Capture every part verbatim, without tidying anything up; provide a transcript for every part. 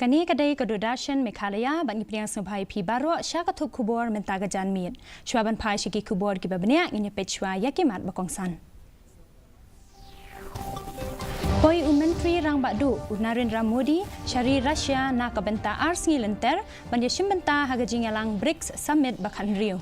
Kane ka dei ka Doordarshan Meghalaya, bad ngi pdiang sngewbha ïa phi baroh sha ka thup khubor mynta ka janmiet. Shuwa ban phai sha ki khubor kiba bniah, ngin ïa peit shuwa ïa ki mat ba kongsan. Poi u Myntri Rangbah Duh u Narendra Modi sha ri Russia na ka bynta ar sngi lynter ban ïashim bynta ha ka jingïalang BRICS Summit ba khathynriew.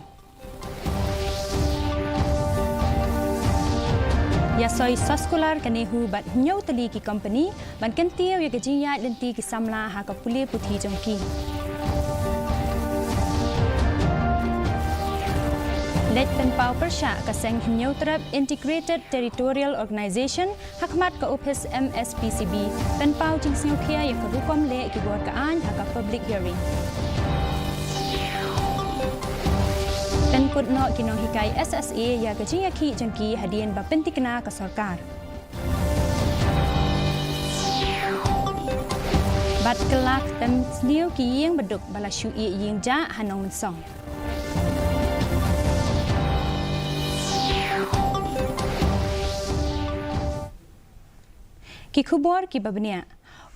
Ïasoi soskular ka NEHU bad hynñiew tylli ki kompani ban kyntiew ïa ka jingïaid lynti ki samla ha ka pule puthi jong ki. Leit pynpaw pyrshah ka seng Hynñiewtrep Integrated Territorial Organization ha khmat ka ophis M S P C B, pynpaw jingsngewkhia ïa ka rukom leh ki bor ka aiñ ha ka public hearing. Pynkut noh ki nonghikai S S A ïa ka jingïakhih jong ki hadien ba pynthikna ka sorkar. Bad kylla ktem sniew ki ïing baduk ba la shu ïeh ïing jah ha Nongmynsong. Ki khubor kiba bniah.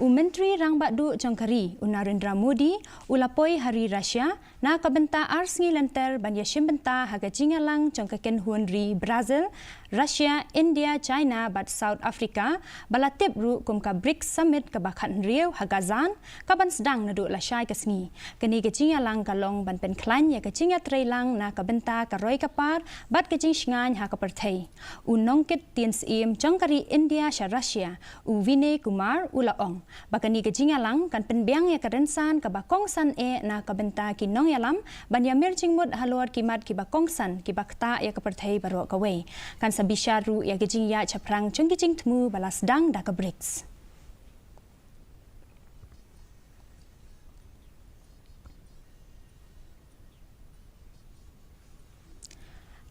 U Myntri Rangbah Duh jong ka ri, u Narendra Modi, u la poi ha ri Russia na ka bynta ar sngi lynter ban ïashim bynta ha ka jingïalang jong ka kynhun ri Brazil, Russia, India, China bad South Africa, ba la tip ruh kum ka BRICS Summit kaba khathynriew ha Kazan, kaban sdang naduh lashai ka sngi. Kane ka jingïalang ka long ban pynkhlaiñ ïa ka jingïatreilang na ka bynta ka roi ka par bad ka jingshngaiñ ha ka pyrthei. U nongkit tien syiem jong ka ri India sha Russia, u Vinay Kumar, u la ong ba kane ka jingïalang kan pynbiang ïa ka rynsan kaba kongsan eh na ka bynta ki nongïalam ban ïamir jingmut halor ki mat kiba kongsan kiba ktah ïa ka pyrthei baroh kawei. Kan sa bishar ruh ïa ka jingïaid shaphrang jong ki jingthmu ba la sdang da ka BRICS.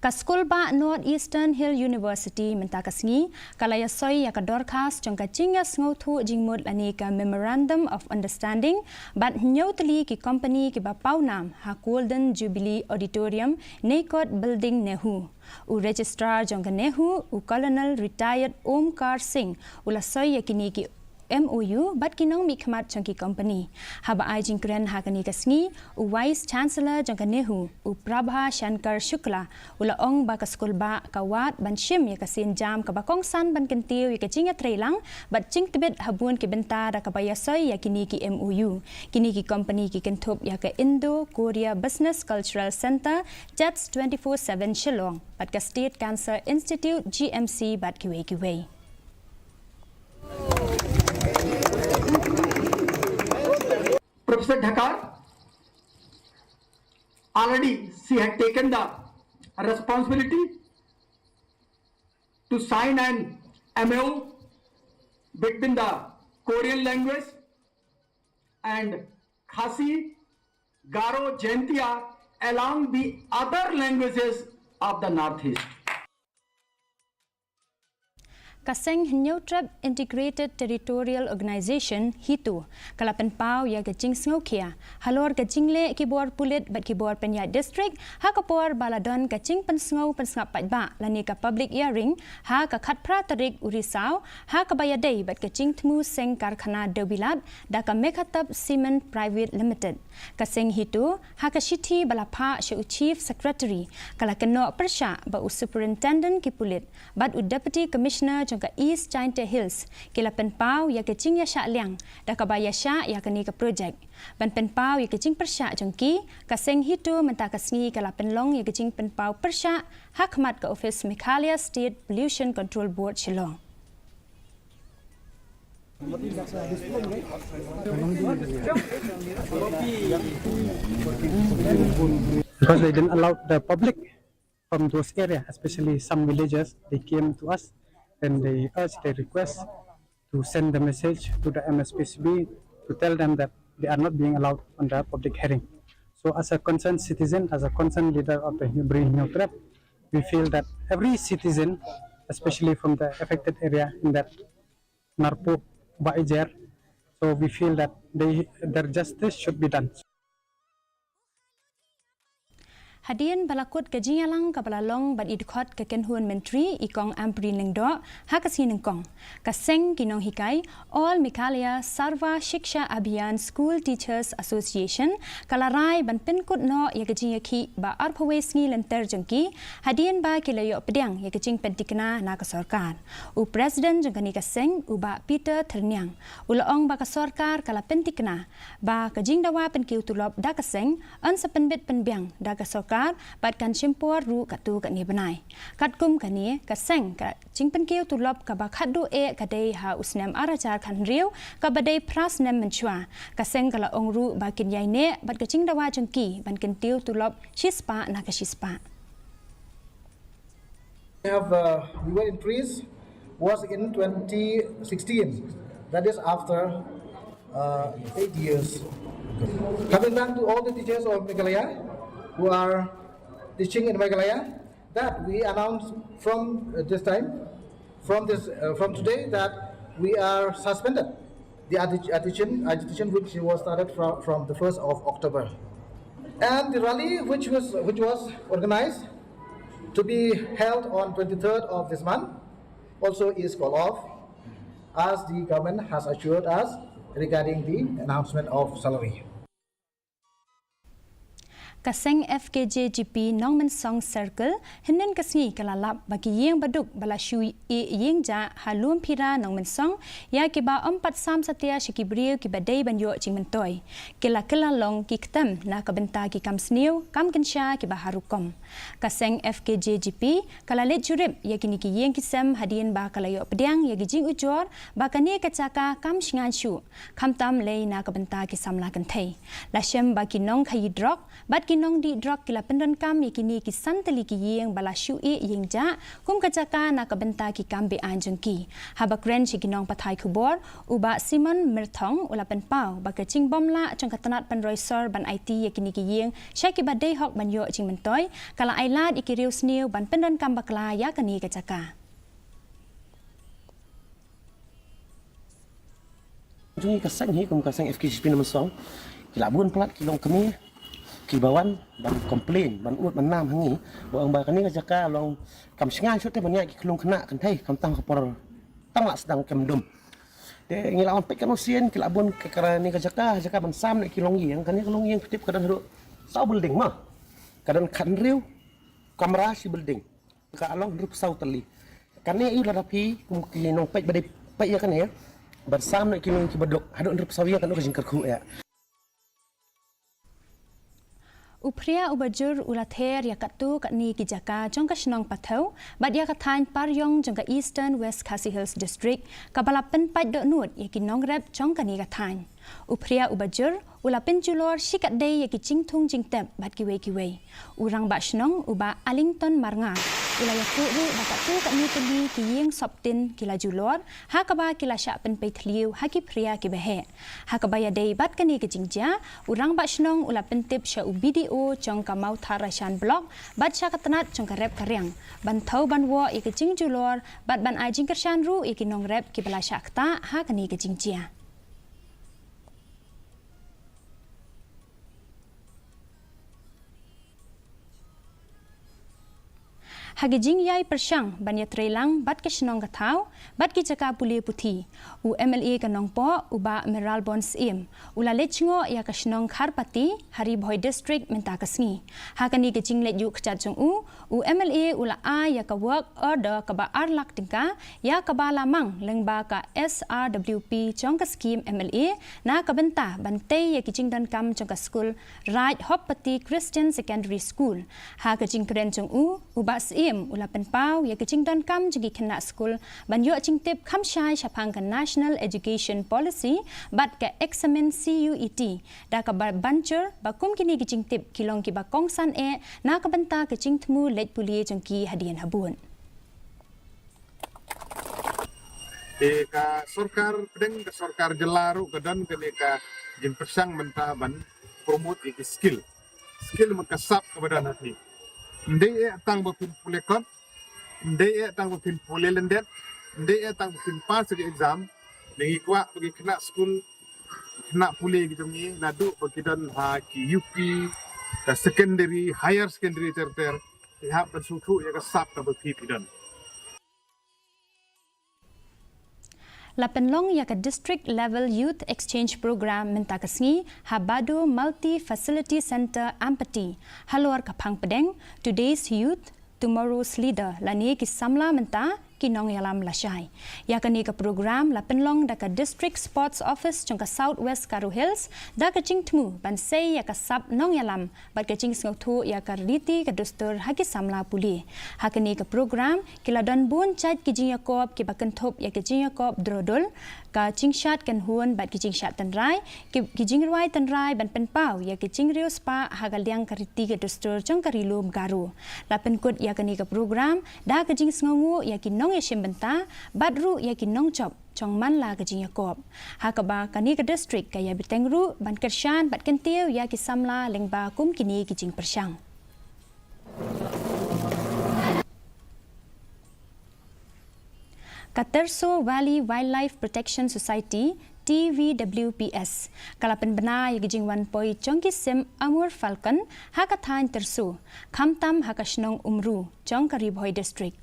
Ka Skulbah North Eastern Hill University mynta ka sngi ka la ïasoi ïa ka dorkhas jong ka jingïasngewthuh jingmut lane ka Memorandum of Understanding bad hynñiew tylli ki kompani kiba paw nam ha Golden Jubilee Auditorium, Neikot Building, NEHU. U Registrar jong ka NEHU, u Colonel Retired Omkar Singh, u la soi ïa kine ki M O U bad ki nongmihkhmat jong ki kompani. Haba ai jingkren ha kane ka sngi, u Vice Chancellor jong ka NEHU, u Prabha Shankar Shukla, u la ong ba ka skulbah ka wad ban shim ïa ka sienjam kaba kongsan ban kyntiew ïa ka jingïatreilang bad jingtbit ha bun ki bynta da kaba ïasoi ïa kine ki M O U. Kine ki kompani ki kynthup ïa ka Indo-Korea Business Cultural Centre, JACS twenty-four seven Shillong, bad ka State Cancer Institute, G M C, bad kiwei kiwei. Professor Dhakar, already she had taken the responsibility to sign an M O U between the Korean language and Khasi, Garo, Jaintia, along the other languages of the Northeast. Ka seng Hynñiewtrep Integrated Territorial Organization, HITO, ka la pynpaw ïa ka jingsngewkhia halor ka jingleh ki bor pulit bad ki bor pynïaid district ha ka por ba la don ka jingpynsngew pynsngap paidbah lane ka public hearing ha ka khatphra tarik u Risaw, ha kaba ïadei bad ka jingthmu seng karkhana dewbilat da ka Meghatap Cement Private Limited. Ka seng HITO, ha ka shithi ba la phah sha u Chief Secretary, ka la kynnoh pyrshah ba u Superintendent ki pulit bad u Deputy Commissioner jong ka East Jaintia Hills ki la pynpaw ïa ka jingïashah liang da kaba ïashah ïa kane ka projek. Ban pynpaw ïa ka jingpyrshah jong ki, ka seng HITO mynta ka sngi ka la pynlong ïa ka jingpynpaw pyrshah ha khmat ka ophis Meghalaya State Pollution Control Board, Shillong. Because they didn't allow the public from those areas, especially some villages, they came to us and they urged, they request to send the message to the M S P C B to tell them that they are not being allowed on the public hearing. So as a concerned citizen, as a concerned leader of the Hynñiewtrep, we feel that every citizen, especially from the affected area in that Narpuh, Bahijer, so we feel that they, their justice should be done. Hadien ba la kut ka jingïalang kaba la long bad i dkhot ka kynhun myntri i Kong Ampareen Lyngdoh ha ka sngi Nyngkong, ka seng ki nonghikai All Meghalaya Sarva Shiksha Abhiyan School Teachers Association ka la rai ban pynkut noh ïa ka jingïakhih ba arphew wei sngi lynter jong ki hadien ba ki la ïoh pdiang ïa ka jingpyntikna na ka sorkar. U President jong kane ka seng, u Bah Peter Thyrniang, u la ong ba ka sorkar ka la pyntikna ba ka jingdawa pynkiew tulop da ka seng yn sa pynbit pynbiang da ka sorkar bad kan shim por ruh katto katne bnai. Katkum kane, ka seng ka jingpynkiew tulop kaba khatduh eh ka dei ha u snem ar hajar khathynriew, kaba dei phra snem mynshuwa. Ka seng ka la ong ruh ba kin ïaineh bad ka jingdawa jong ki ban kyntiew tulop shispah na ka shispah. We have, uh, we were increased was in twenty sixteen. That is after, uh, eight years. Coming back to all the teachers of Meghalaya who are teaching in Meghalaya, that we announce from, uh, this time, from this, uh, from today, that we are suspended the agi- agitation, agitation which was started from, from the first of October. And the rally which was, which was organized to be held on twenty-third of this month also is called off, as the government has assured us regarding the announcement of salary. Ka seng F K J G P Nongmynsong Circle hynnin ka sngi ka la lap ba ki ïing baduk ba la shu ïeh ïing jah ha Lumphira Nongmynsong, ïa kiba ym pat sam satia sha ki briew kiba dei ban ïoh jingmyntoi, ki la kylla long ki ktem na ka bynta ki kam sniew kam kynsha kiba har rukom. Ka seng F K J G P ka la leit jurip ïa kine ki ïing ki sem hadien ba ka la ïoh pdiang ïa ki jingujor ba kane ka jaka kam shngaiñ shuh, khamtam lei na ka bynta ki samla kynthei. La shem ba ki nongkhaïi drok bad ki nongdih drok ki la pyndonkam ïa kine ki san tylli ki ïing ba la shu ïeh ïing jah kum ka jaka na ka bynta ki kam be-aiñ jong ki. Haba kren sha ki nongpathai khubor, u Bah Simon Myrthong u la pynpaw ba ka jingbym lah jong ka tnat pynroi sor ban aiti ïa kine ki ïing sha kiba dei hok ban ïoh jingmyntoi ka la ai lad ïa ki riewsniew ban pyndonkam bakla ïa kane ka jaka. Jong ngi ka seng hi kum ka seng F K J P Nongmynsong, ki la bun palat ki longkmie kiba wan ban complain, ban ud ban nam ha ngi, ba ong ba kane ka jaka long kam shngaiñ shuh te ban ïaid ki khyllung khynnah kynthei, khamtam ka por tang la sdang kem dum. Te ngi la wan peit katno sien, ki la bun ka kane ka jaka, jaka ban sam ne ki longïing, kane ka longïing phi tip ka don haduh saw building ma. Ka don khathynriew kamra shi building. Ka long hynriewphew saw tylli. Kane aïu lada phi kum ki nongpeit ba dei peit ïa kane, ban sam ne ki long kiba duk haduh hynriewphew saw ïing, kano ka jingkyrkhu ïa. U phria uba jur u la ther ïa katto katne ki jaka jong ka shnong Pathew bad ïa ka thaiñ Pariong jong ka Eastern West Khasi Hills District, kaba la pynpait dohnud ïa ki nongrep jong kane ka thaiñ. U phria uba jur u la pynjulor shikatdei ïa ki jingthung jingtep bad kiwei kiwei. U rangbah shnong u Bah Allington Marngar u la ïathuh ruh ba katto katne tylli ki ïing soptin ki la julor, ha kaba ki la shah pynpei thliew ha ki phria kiba heh. Ha kaba ïadei bad kane ka jingjia, u rangbah shnong u la pyntip sha u B D O jong ka Mawthadraishan Block bad sha ka tnat jong ka rep ka riang ban thew ban woh ïa ka jingjulor bad ban ai jingkyrshan ruh ïa ki nongrep kiba la shah ktah ha kane ka jingjia. Ha ka jingïai pyrshang ban ïatreilang bad ka shnong ka thaw bad ki jaka pule puthi, u M L A ka Nongpoh u Bah Mayralborn Syiem u la leit shngoh ïa ka shnong Kharpati ha Ri Bhoi District mynta ka sngi. Ha kane ka jingleit ïuh kjat jong u, u M L A u la ai ïa ka work order kaba ar lak tyngka ïa kaba la mang lyngba ka S R W P jong ka skhim M L A na ka bynta ban tei ïa ki jingdonkam jong ka skul Raid Hopepati Christian Secondary School. Ha ka jingkren jong u, u Bah Syiem u la pynpaw ïa ka jingdonkam jong ki khynnah skul ban ïoh jingtip kham shai shaphang ka National Education Policy bad ka eksamin C U E T, da kaba ban jur ba kum kine ki jingtip ki long kiba kongsan eh na ka bynta ka jingthmu leit pule jong ki hadien habud. Te ka sorkar pdeng, ka sorkar jylla ruh ka don kane ka jingpyrshang mynta ban promote ïa ki skill. Skill mut ka sap kaba don ha phi. Ym dei eh tang ba phin pule kot, ym dei eh tang ba phin pule lyndet, ym dei eh tang ba phin pass ïa ki exam. Ngi kwah ba ki khynnah skul, khynnah pule ki jong ngi, naduh ba ki don ha ki U P, ka secondary, higher secondary ter ter, ki hap ban sngewthuh ïa ka sap kaba phi phi don. La pynlong ïa ka District Level Youth Exchange Program mynta ka sngi ha Bado Multi Facility Centre Ampati, halor ka phang pdeng Today's Youth, Tomorrow's Leader, lane ki samla mynta ki nongïalam lashai. Ïa kane ka program la pynlong da ka District Sports Office jong ka South West Garo Hills, da ka jingthmu ban sei ïa ka sap nongïalam bad ka jingsngewthuh ïa ka riti ka dustur ha ki samla pule. Ha kane ka program, ki la don bun jait ki jingïakop kiba kynthup ïa ka jingïakop drodul, ka jingshad kynhun bad ki jingshad tynrai, ki, ki jingrwai tynrai ban pynpaw ïa ka jingriewspah ha ka liang ka riti ka dustur jong ka Ri Lum Garo. La pynkut ïa kane ka program da ka jingsngewnguh ïa ki nongïashim bynta bad ruh ïa ki nongjop jong man la ka jingïakop. Ha kaba kane ka district ka ïa bteng ruh ban kyrshan bad kyntiew ïa ki samla lyngba kum kine ki jingpyrshang. Ka Terso Valley Wildlife Protection Society, T V W P S, ka la pynbna ïa ka jingwan poi jong ki sim Amur Falcon ha ka thaiñ Terso, khamtam ha ka shnong Umru jong ka Ri Bhoi District.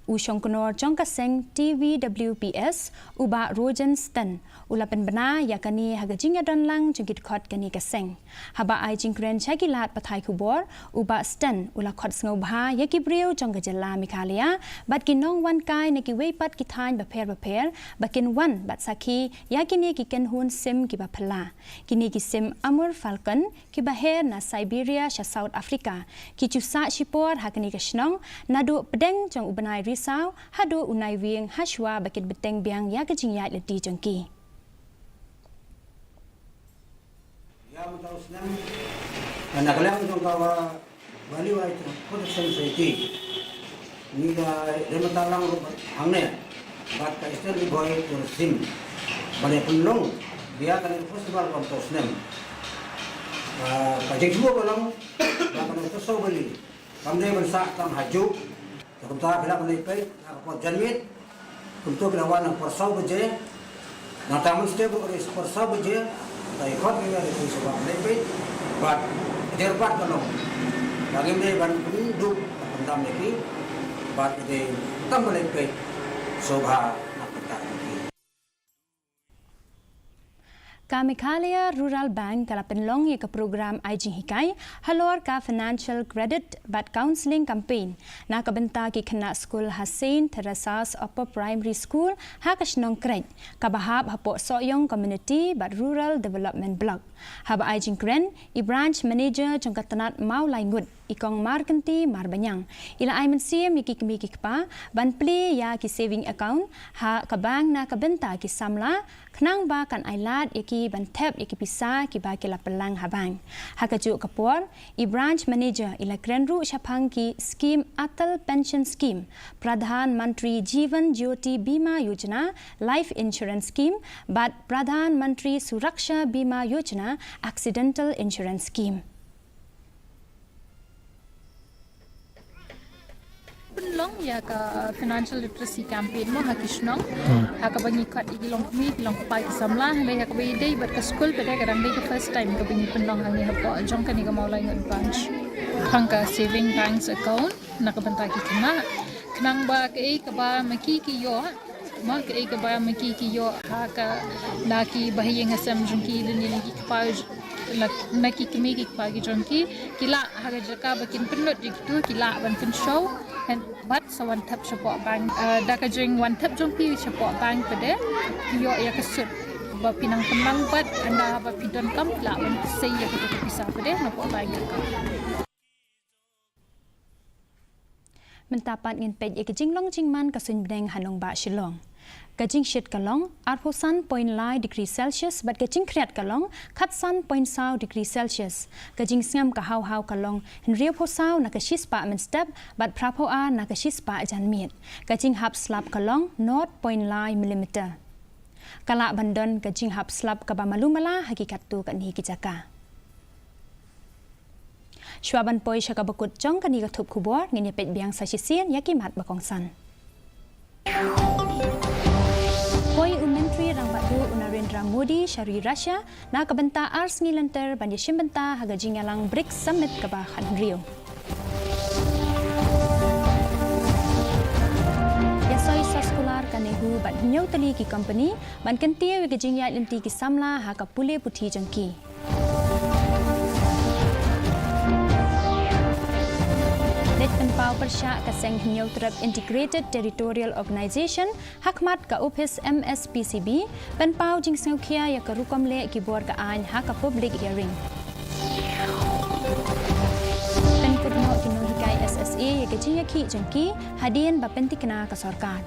U shongknor jong ka seng T V W P S, u Bah Rogen Sten, u la pynbna ïa kane ha ka jingïadon lang jong ki dkhot kane ka seng. Haba ai jingkren sha ki lad pathai khubor, u Bah Sten u la khot sngewbha ïa ki briew jong ka jylla Meghalaya bad ki nongwan kai na kiwei pat ki thaiñ bapher bapher ba kin wan bad sakhi ïa kine ki kynhun sim kiba phylla. Kine ki sim Amur Falcon kiba her na Siberia sha South Africa, ki ju sah shipor ha kane ka shnong naduh pdeng jong u bnai Risaw haduh u Naiwieng, hashwa ba kin bteng biang ïa ka jingïaid lynti jong ki. Ïa mynta u snem, na ka liang jong ka Valley Wildlife Protection Society, ngi la ïa mynta lang ruh hangne bad ka Eastern Ri Bhoi Tourism ban ïa pynlong ïa kane ka festival ba mynta u snem. Ah, ka jingthmu ka long ba kane ka Terso Valley kam dei ban sah tang ha juh. Te kumta phi lah ban leit peit na ka por janmiet. Kumta phi lah wan na por saw baje. Nangta mynstep ruh ka dei por saw baje. Te i khot ïa ka dei phi shu ban leit peit. Bad jer pat ka long ba ngim dei ban pynduh ban pyndam ïa ki. Bad ka dei tam ban leit peit sngewbha na ka bynta ki. Ka Meghalaya Rural Bank ka la pynlong ïa ka program ai jinghikai halor ka Financial Credit bad Counselling Campaign na ka bynta ki khynnah skul ha Saint Teresa's Upper Primary School ha ka shnong Kreit, kaba hap hapoh Sohiong Community bad Rural Development Block. Haba ai jingkren i Branch Manager jong ka tnat Mawlaingut, i Kong Markynti Marbaniang, i la ai mynsiem ïa ki kmie ki kpa ban plie ïa ki saving account ha ka bank na ka bynta ki samla, khnang ba kan ailad ïa ki ban thep ïa ki pisa kiba ki la pynlang ha bank. Ha kajuh ka por, i Branch Manager i la kren ruh shaphang ki skim Atal Pension Scheme, Pradhan Mantri Jeevan Jyoti Bima Yojana Life Insurance Scheme bad Pradhan Mantri Suraksha Bima Yojana Accidental Insurance Scheme. Pynlong ïa ka financial literacy campaign mo ha ki shnong. Ha kaba ngi khot ïa ki longkmie, ki longkpa, ki samla, hynrei ha kaba ïadei bad ka skul pat ka dang dei ka first time kaba ngi pynlong hangne hapoh jong kane ka Mawlaingut Branch. Hang ka saving banks account na ka bynta ki khynnah, khnang ba kaei kaba ma ki ki ïoh, ma kaei kaba ma ki ki ïoh ha ka, na ki bahaïing hasem jong ki lane na ki kpa, na ki kmie ki kpa ki jong ki, ki lah ha ka jaka ba kin pynlut ïa kitu ki lah ban pynshoh bad sa wan thep shapoh bank. Eh, da ka jingwan thep jong phi shapoh bank pat, phi ïoh ïa ka sut ba phi nang pynlang bad ynda ba phi donkam phi lah ban sei ïa katu ka pisa pat napoh bank account. Mynta pat ngin peit ïa ka jinglong jingman ka suiñbneng ha nongbah Shillong. Ka jingshit ka long arphew san point lai degree Celsius bad ka jingkhriat ka long khatsan point saw degree Celsius. Ka jingsngem ka haw haw ka long hynriewphew saw na ka shispah mynstep bad phraphew ar na ka shispah janmiet. Ka jinghap slap ka long nought point lai millimeter. Ka lah ban don ka jinghap slap kaba malu mala ha ki katto katne ki jaka. Shuwa ban poi sha kaba kut jong kane ka thup khubor, ngin ïa peit biang sa shisien ïa ki mat ba kongsan. Poi u Myntri Rangbah Duh u Narendra Modi sha ri Russia na ka bynta ar sngi lynter ban ïashim bynta ha ka jingïalang BRICS Summit kaba khathynriew. Ïasoi soskular ka NEHU bad hynñiew tylli ki kompani ban kyntiew ïa ka jingïaid lynti ki samla ha ka pule puthi jong ki. Leit pynpaw pyrshah ka seng Hynñiewtrep Integrated Territorial Organization ha khmat ka ophis M S P C B, pynpaw jingsngewkhia ïa ka rukom leh ki bor ka aiñ ha ka public hearing. Pynkut noh ki nonghikai S S A ïa ka jingïakhih jong ki hadien ba pyntikna ka sorkar.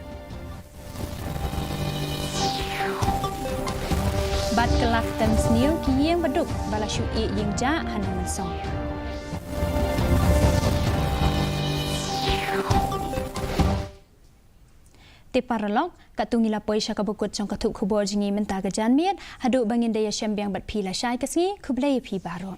Bad kylla ktem sniew ki ïing baduk ba la shu ïeh ïing jah ha Nongmynsong. Te paralok, katto ngi la poi sha kaba kut jong ka thup khubor jong ngi mynta ka janmiet, haduh ba ngin da ïashem biang bad phi lashai ka sngi, khublei ïa phi baroh.